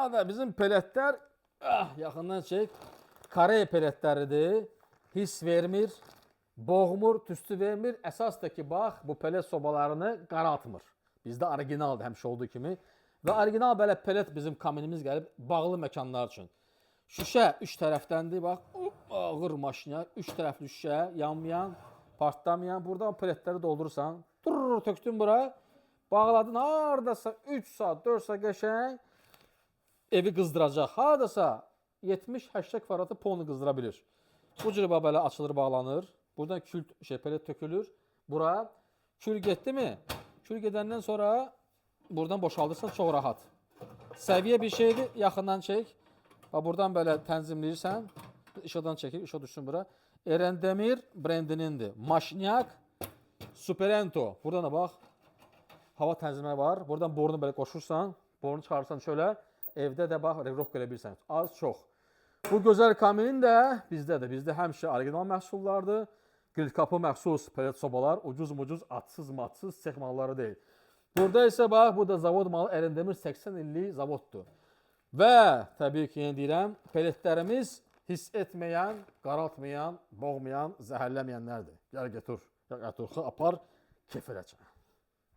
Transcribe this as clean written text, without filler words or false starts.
Da bizim peletlər yaxından çək. Koreya peletləridir. Hiss vermir, boğmur, tüstü vermir. Əsas da ki, bax, bu pelet sobalarını qaraltmır. Bizdə orijinaldır həmişə olduğu kimi. Və orijinal belə pelet bizim kaminimiz gəlib bağlı məkanlar üçün. Şüşə üç tərəfdəndir, bax, ağır maşına, üç tərəfli şüşə, yanmayan, partlamayan. Buradan peletləri doldurursan, durur, tökdün bura, bağladın hardasa 3 saat, 4 saat qəşəng evi qızdıracaq. Hardasa 70-80 kvadratı polnu qızdıra bilir. Bu cür bax belə açılır, bağlanır. Buradan kül şey pelet tökülür. Bura kül getdi mi? Kül gedəndən sonra buradan boşaldırsan çox rahat. Səviyyə bir şeydir, yaxından çək. Bax buradan belə tənzimləyirsən. İşıqdan çəkir, işıq düşsün bura. Erendemir brendinindir. Maşnyak Superento. Buradan da bax. Hava tənzimləri var. Buradan borunu belə qoşursan, borunu çıxarırsan şöyle. Evdə də bax regulovka elə bilirsən. Az, çox. Bu gözəl kaminin də bizdədir. Bizdə həmişə orijinal məhsullardır. Qril kapı məxsus pelet sobalar, ucuz mucuz, atsız matsız sex malları deyil. Burada isə bax, bu da zavod malı Erendemir 80 illik zavoddur. Və təbii ki, yenə deyirəm, peletlərimiz hiss etməyən, qaraltmayan, boğmayan, zəhərləməyənlərdir. Gəl götür, gəl götür, apar, kef eləcək.